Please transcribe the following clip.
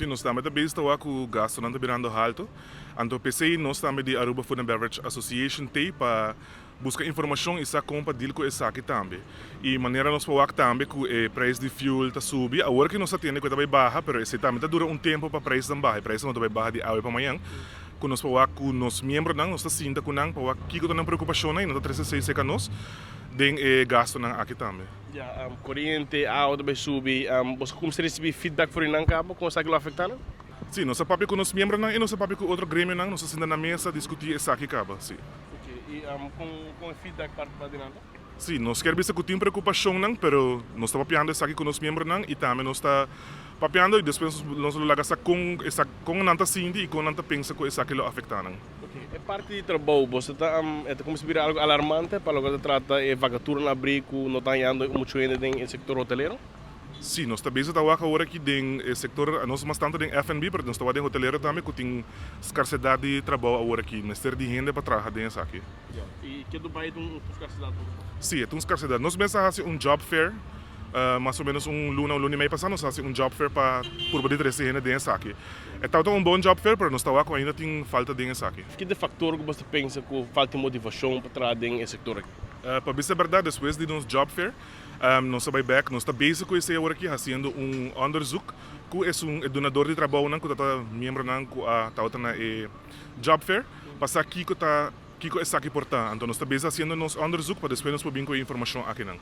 Si, nos tambe ta bezig ta wak ku gastonan ta birando halto. Anto p'esei nos tambe di Aruba Food and Beverage Association t'ei pa buska informashon i sa kon pa deal ku esaki tambe. I manera nos por wak tambe ku e prijs di fuel ta subi, awor ki nos ta tende ku e ta bai baha, pero esei tambe ta dura un tempu pa prijsnan baha, e prijsnan no ta bai baha di awe pa mañan. Ku nos por wak ku nos miembronan, nos ta sinta ku nan pa wak kiko ta nan preokupashonnan i nan ta trese esei serka nos den e gastonan aki tambe. Ya, koriente, awa ta bai subi, boso kumsa risibí feedback for di nan kaba kon esaki lo afektá nan? Sí, nos a papia ku nos miembronan i nos a papia ku otro gremionan, nos a sinta na mesa diskutí esaki kaba, sí. Ok, i kon kon e feedback parti pa dilanti? Sí, nos kier bisa ku tin preokupashonnan, pero nos ta papiando esaki ku nos miembronan i tambe nos ta papiando i despues nos lo laga sa kon esa kon nan ta sinti i kon nan ta pensa ku esaki lo afektá nan. Ok, e parti di trabou, boso ta e ta kuminsá bira algu alarmante pa loke ta trata e vakaturanan abrí ku no ta hañando muchu hende den e sektor hotelero? Sí, nos ta bezig ta wak awor aki den e sector, nos mas tanto den F&B, pero nos ta wak den hotelero tambe cu tin scarcedad di trabou awor aki. Mester di hende pa traha den esaki. Ya, y ke Dubai ta un scarcedad por eso? Sí, e ta un scarcedad. Nos mes a haci un job fair, mas o menos un luna, un luna y mei pasa nos a haci un job fair pa purba di trece hende den esaki. E tabata un bon job fair, pero nos ta wak cu ainda tin falta den esaki. Ki ta e factor cu bo ta pensa cu falta di motivacion pa traha den e sector aki? Pa bisa berdad, despues di nos job fair, Nos a bai bek, nos ta bezig ku esei awor aki hasiendo un onderzoek ku esun e dunador di trabounan ku ta ta miembronan ku a tabata na e job fair pa sa kiko ta kiko esaki por ta. Anto nos ta bezig hasiendo nos onderzoek pa despues nos por bin ku e informashon akinan.